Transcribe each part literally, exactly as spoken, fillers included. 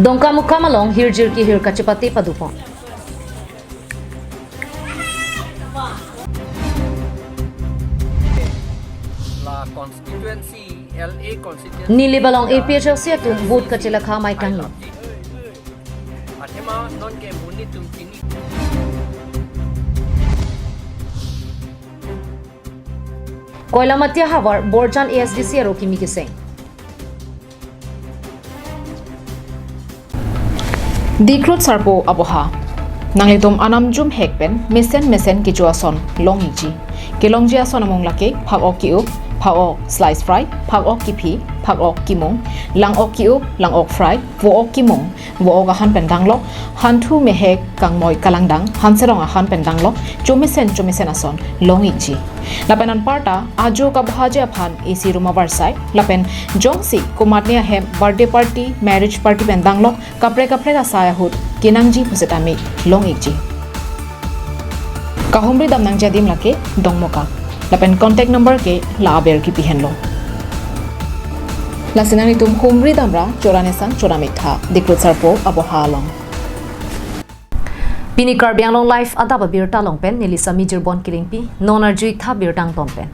Dongkamukam along hirjir kehir kachepate padopon. La constituency, L A constituency. Nilip along A P H L C atum vote kachelakha amei kangni. Athema non ke monit atum chini. Koilamati ahavar Borjan A S D C aro kimi keseng. Diklut sarpo aboha. Nanglitum anam jumhek pen mesen mesen kecho ason long-ikji. Kelongji ason amung lake phak-ok ke-up, phak-ok slice fry, phak-ok kephi, phak-ok kemung, lang-ok ke-up, lang-ok fry, vo-ok kemung, vo-ok ahan pen danglok, hanthu mehek kangmoi kalangdang, hanserong ahan pen danglok, chomesen chomesen ason long-ikji. Lapen anparta ajo kabohaji aphan A C room avarsai, lapen jongsi komatne ahem birthday party, marriage party pen danglok, kaprek kaprek asai ahut kenangji pusitame long-ikji. Kahumri dam nangji adim lake Dongmukam. Lapen contact number ke la aber kipi henlo. Lasi nanglitum humri damra chora nesang chora mektha, Diklut sarpo aboha along. Pini Karbi Anglong Live adap abirta along pen neli Sami Jirbon Kilingpi, non arju-ik tha birta angton pen.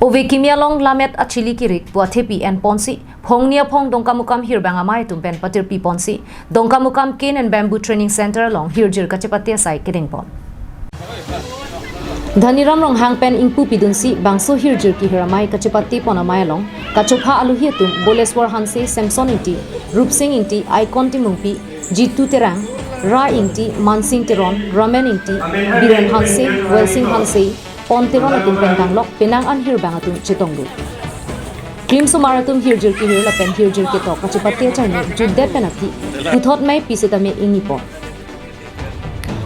Ove kimi along lammet achili kirik pu athepi enponsi, phongni aphong Dongkamukam hirbang amei atum pen patirpi ponsi, Dongkamukam Cane and Bamboo Training Center along hirjir kachepate asai kedengpon. Dhaniram Ronghang pen ingpu pidunsi bangso hirjir kehir amei kachepate pon amei along kachopha aluhi atum Boleswar Hanse, Samson Ingti, Rupsing Ingti, Aikon Timungpi, Jitu Terang, Ra Ingti, Mansing Teron, Ramen Ingti, Biren Hanse, Welsing Hanse, Pon Teron atum pen danglok penang an hirbang atum chetongdun. Klimsomar atum hirjir kehir lapen hirjir ketok kachepate acharni jutdet pen aphi puthot mei pi sitame ingni pon.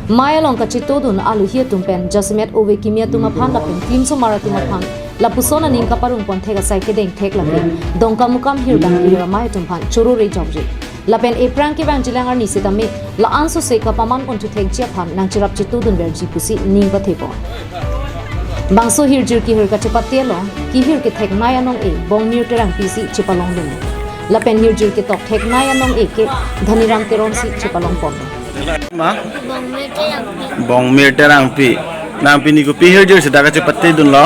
Mei along kachetongdun aluhi atum pen jasemet ove kimi atum aphan lapen klimsomar atum aphan lapuson aning kaparong pon thek asai kedeng thek lapen Dongkamukam hirbang kehir amei atum aphan choro re jokje. Lapen ephrang kevangjilang arni sitame la-an sose kapaman pon thuthekji aphan nangcherap chetongdun verji pusi ning pathe pon. Bangso hirjir kehir kachepate along kehir kethek nei anong-e Bongmir Terangpi si chepalongdun. Lapen hirjir ketok thek nei anong-e ke Dhaniram Teron si chepalong pon. Ma? Bongmir Terangpi. Bongmir Terangpi. Nangpini kopi hirjir seta kachepatedunlo?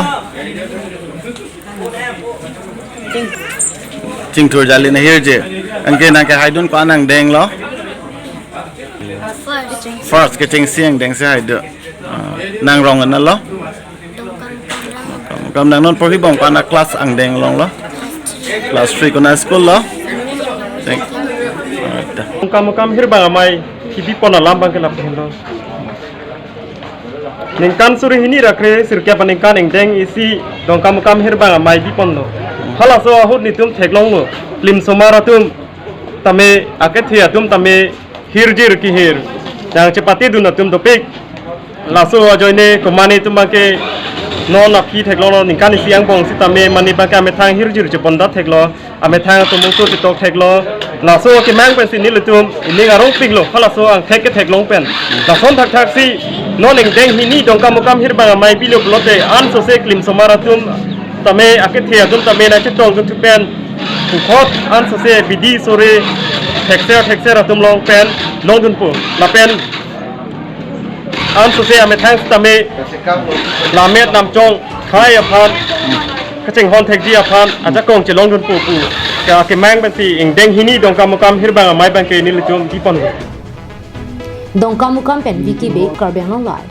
Chingthur jali nahirjir. Anke nangkehaidun ko-an angdenglo? First. First kechengsi angdengsi haidu. Ah, nang rong anlo? Kam nang non porhi bom ko-an a-class angdeng longlo? Class three, konat school lo? Thank. Dongkamukam hirbang amei kibi pon alam abang ke lapu henlo. Ningkan suri hini ra kre sirkep aningkan ingdeng isi Dongkamukam hirbang amei biponlo. Halaso ahut netum theklonglo. Klimsomar atum tame akethe atum tame hirjir kehir nangchepatedun atum dopik. Laso ajoine komatne atum abang ke non aphi theklonglo, ningkan isi angbong sitame mane abang ke amethang hirjir cheponda theklo. Amethang atum ungtu chetok theklo. Laso kemang pensi nelitum ining arongpiklo, halaso angthek ketheklong pen. Lason thakthak si non ingdeng hini Dongkamukam hirbang amei bilo pulote ansose klimsomar atum tame akethe atum tame nangchetongdun thu pen puthot ansose bidi sore thekser thekser atum along pen longdunpo. Lapen ansose amethang sitame lammet lamchong khai aphan kachinghon thekji aphan ajakong chelongdunpo pu. Ka kemang pensi ingdeng hini Dongkamukam hirbang amei abang ke nelitum bipon. Dongkamukam pen Vicky Bey, Karbi Anglong Live.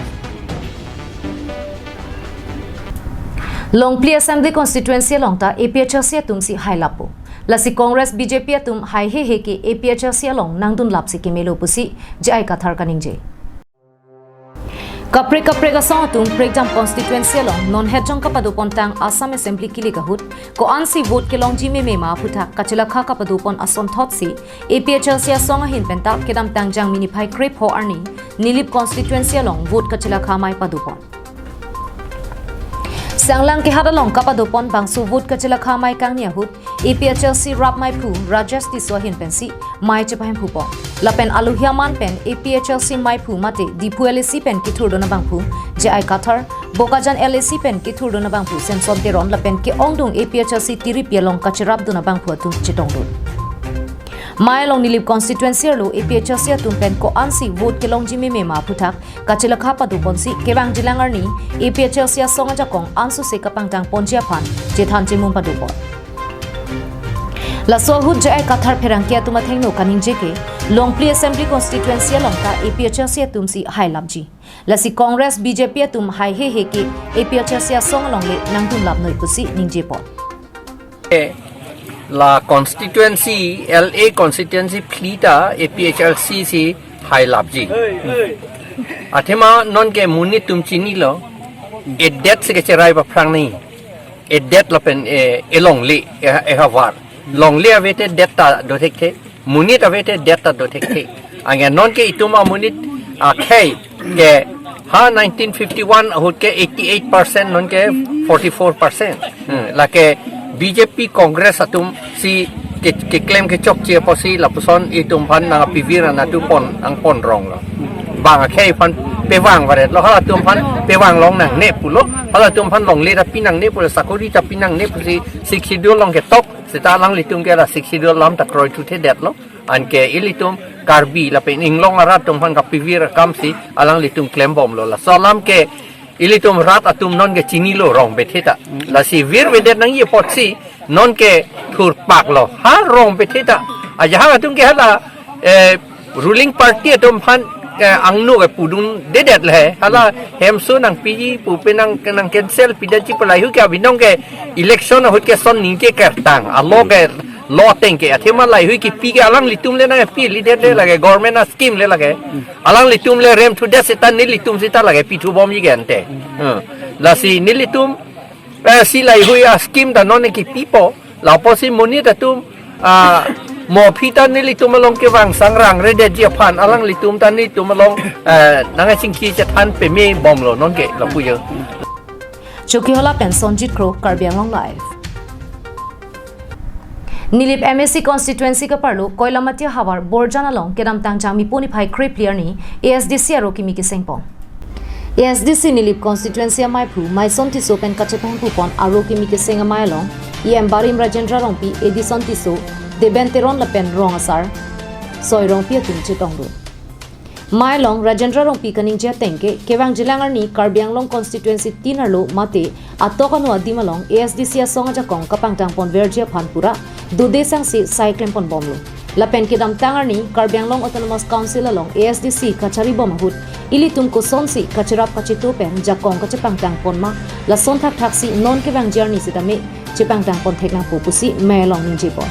Longpli Assembly Constituency along ta A P H L C atum si hailapo. Lasi Congress B J P atum hai hehe ke A P H L C along nangdunlap si kemelo pusi J I Kathar kaningje. Kaprek kaprek asong atum prekjam constituency along non hetjong kapadopontang Assam Assembly kilik ahut ko-ansi vote kelongji meme ma aphuthak kachelakha kapadopon asonthotsi A P H L C asong ahin penta kedamtang Jangmi niphai krepho arni Nilip constituency along vote kachelakha amei padopon. Sanglang kehat along kapadopon bangso vote kachelakha amei kangni ahut A P H L C rap meiphu Rajesh Tisso ahin pensi mei chepahem phupon. Lapen aluhi aman pen A P H L C meiphu mate Diphu L A C pen kethurdun abangphu J I Kathar, Bokajan L A C pen kethurdun abangphu Samson Teron lapen ke-ongdung A P H L C tiripi along kacherapdun abangphu atum chetongdun. Mai along Nilip constituency arlo A P H L C atum pen ko-ansi vote kelongji meme ma aphuthak kachelakha padoponsi kevangjilang arni A P H L C asong ajakong ansose kapangtang ponji aphan chethan chemung padopon. Laso ahut J I Kathar pherangke atum athengno kaningje ke Longpli Assembly Constituency along ta A P H L C atumsi hailapji. Lasi Congress B J P atum haihehe ke A P H L C asong alongle nangdunlap noi pusi ningjepon. La constituency, L A constituency phli ta A P H L C si hailapji. Athema nonke monit atum chinilo, edet si kecherai paphrang ni. Edet lapen e, elongle, e, ehavar. Longle ave te det ta do thekthe. Monit ave te det ta do thekthe. Anke nonke itum amonit akhei ke ha nineteen fifty-one ahut ke eighty-eight percent nonke forty-four percent. Hmm, lake B J P Congress atumsi ke, keklem kechokche apotsi lapuson itum aphan nangpivir anatu pon, nangponronglo. Bang akhei aphan pevang varetlo, halatum aphan pevang long nangne pulo, halatum aphan longle ta pi nangne pulo, sakori ta pi nangne pusi Sixth Schedule along ketok, seta alanglitum ke la Sixth Schedule alam ta kroithudetlo. Anke ilitum Karbi lapen inglong arat atum aphan kapivir akamsi alanglitum klembomlo. Laso alam ke ilitum rat atum nonke chinilo rong bethe ta. Lasi virvedet nangji apotsi nonke thurpaklo. Ha rong bethe ta. Ajahak atum ke hala, eh, ruling party atum aphan, eh, angno ke pudundedet le. Hala hemso nangpiji pupe nang, nang cancel pidetji pu lahei ahut ke abinong ke election ahut ke son ningke kertang. Alo ke lo ateng ke athema lahei ahut kipi ke alanglitum le nangpi lidet le lake, government a-scheme le lake. Alanglitum le remthudet seta nelitum seta lake pithubomji ke ante. Hmm. Lasi nelitum, eh, si lahei ahut a-scheme ta non kipipo. Lapusi monit atum, ah, mo aphi ta nelitum along kevang sangrang redetji aphan alanglitum ta nelitum along, eh, nangchingki chethan pemebomlo nonke lapu jo. Chokihola pen Sonjit Kro, Karbi Anglong Live. Nilip M A C constituency kaparlo Koilamati havar Borjan along kedamtang Jangmi niphai krephli arni A S D C aro kimi kesengpon. A S D C Nilip constituency amaiphu Maison Tisso pen kachepahemphu pon aro kimi keseng amei along E M Barim Rajendra Rongpi, Edison Tisso, Deben Teron lapen rong asar Soi Rongpi atum chetongdun. Mei along Rajendra Rongpi kaningje ateng ke, kevangjilang arni Karbi Anglong constituency tin arlo mate atok ano adim along A S D C asong ajakong kapangtang ponverji aphan pura dode sangsi sai klem ponbomlo. Lapen kedamtang arni Karbi Anglong Autonomous Council along A S D C kacharibom ahut ilitum kosonsi kacherap kacheto pen jakong kachepangtang pon ma, lason thakthaksi non kevangji arni sitame chepangtang pon thek nangpo pusi mei along ningjepon.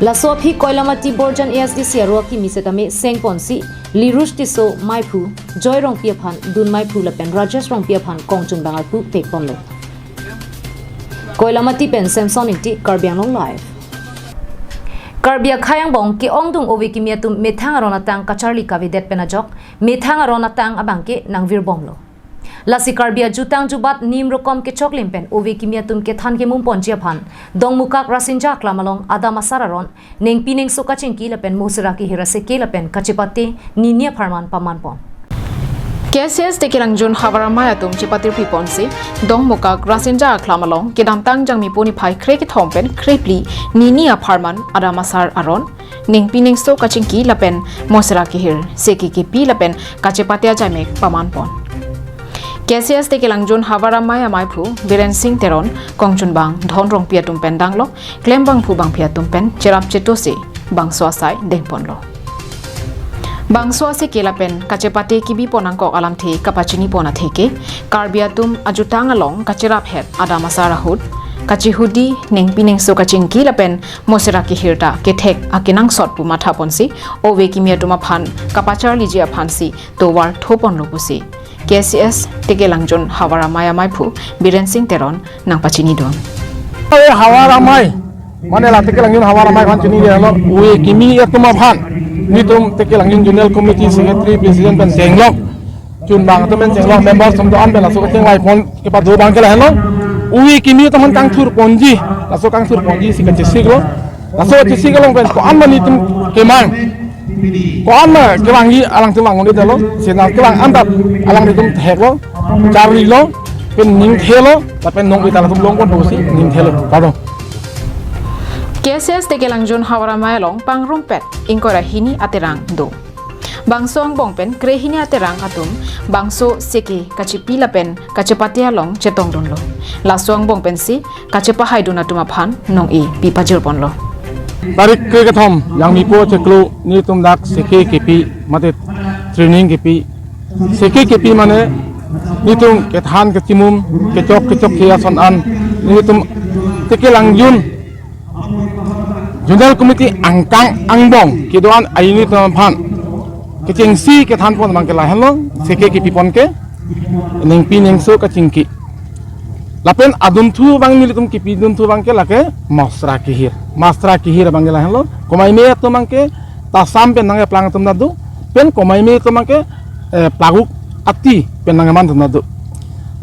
Laso aphi Koilamati Borjan A S D C aro akimi sitame sengponsi Lirush Tisso meiphu, Joy Rongpi aphan dun meiphu lapen Rajesh Rongpi aphan kongchunbang arpu pekponlo. Koilamati pen Samson Ingti, Karbi Anglong Live. Karbi akhei angbong ke-ongdung ove kimi atum methang aron atang kacharli kavedet pen ajok, methang aron atang abang ke nangvirbomlo. Lasi Karbi ajutang jubat nim rokom kechoklim pen ove kimi atum kethan kemum ponji aphan Dongmukak Rasinja Aklam along Adam Asar aron, nengpi nengso kachingki lapen mosera kehir aseke lapen kachepate nini apharman pamanpon. K C S Tekelangjun havar amei atum chepatirpi ponsi Dongmukak Rasinja Aklam along kedamtang Jangmi niphai krekethom pen krephli nini apharman Adam Asar aron, nengpi nengso kachingki lapen mosera kehir seke kepi lapen kachepate ajaimek pamanpon. K C S Tekelangjun havar amei ameiphu Biren Singh Teron kongchunbang Dhon Rongpi atum pen danglo, klembangphu bangphi atum pen cherap chetose bangso asai dengponlo. Bangso aseke lapen kachepate kebipon angkok alamthe kapachinipon atheke, Karbi atum ajutang along kacheraphet Adam Asar ahut kachehudi, nengpi nengso kachingki lapen mosera kehir ta kethek akenangsot pu mathaponsi ove kimi atum aphan kapacharliji aphansi tovar thoponlo pusi K C S Tekelangjun havar amei ameiphu Biren Singh Teron nangpachinidun. Ei havar amei, mane la Tekelangjun havar amei aphan chinidunlo, ove kimi atum aphan, netum Tekelangjun Zonal Committee Secretary, President pen chenglok, chunbang atum pen chenglok, members atum do-an pen laso kachingvaipon kepado abang ke lahenlo. Ove kimi atum aphan kangthurponji, laso kangthurponji si kachesiklo. Laso chesik along pen ko-an ma netum kemang, ko-an ma kevangji alangtum vang-un-edetlo, sena kevang anta alangtum theklo, charlilo, pen ningthelo, lapen nong-e ta latum longpon pusi ningthelo. Pardon. K K S S Tekelangjun Howrah Amei along pangrumpet ingkoi ra hini aterang do. Bangso angbong pen krehini aterang atum bangso seke kachipi lapen kachepate along chetongdunlo. Laso angbong pensi kachepahaidun atum aphan nong-e pi pajirponlo. Tarik kre kethom Jangmipo chiklo nelitum dak seke kepi mate training kepi. Seke kepi mane nelitum kethan kechimum kechok kechok ke ason an nelitum Tekelangjun Zonal Committee angkang angbong kedo-an aini atum aphan kechengsi kethanpon abang ke lahenlo, seke kepipon ke ningpi ningso kachingki. Lapen adunthu abang nelitum kepidunthu abang ke lake masra kehir. Masra kehir abang ke lahenlo. Komaime atum abang ke tasam pen nangkeplang atum ta do, pen komaime atum abang ke, eh, plaguk ati pen nangkeman atum ta do.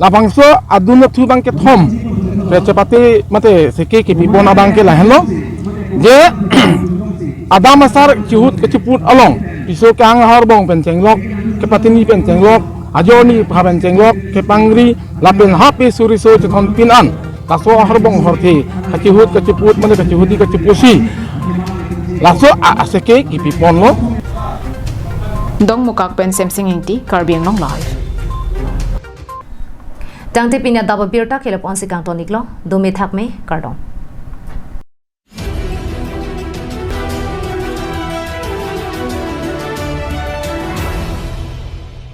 Labangso adunthu abang kethom kachepate mate seke kepipon abang ke lahenlo. Je adam asar chihut kachiput along piso kehang aharbong pen chenglok, kepatini pen chenglok, ajorni pha pen chenglok, kepangri lapen hape suriso chethonpin an laso aharbong ahorthe kachihut kachiput mane kachihudi kachipusi laso a-, aseke kepiponlo. Dongmukak pen Semsing Ingti, Karbi Anglong Live. Tangte pini adap abirta ke lapu-ansi kangton-iklo, dome thakme, kardom.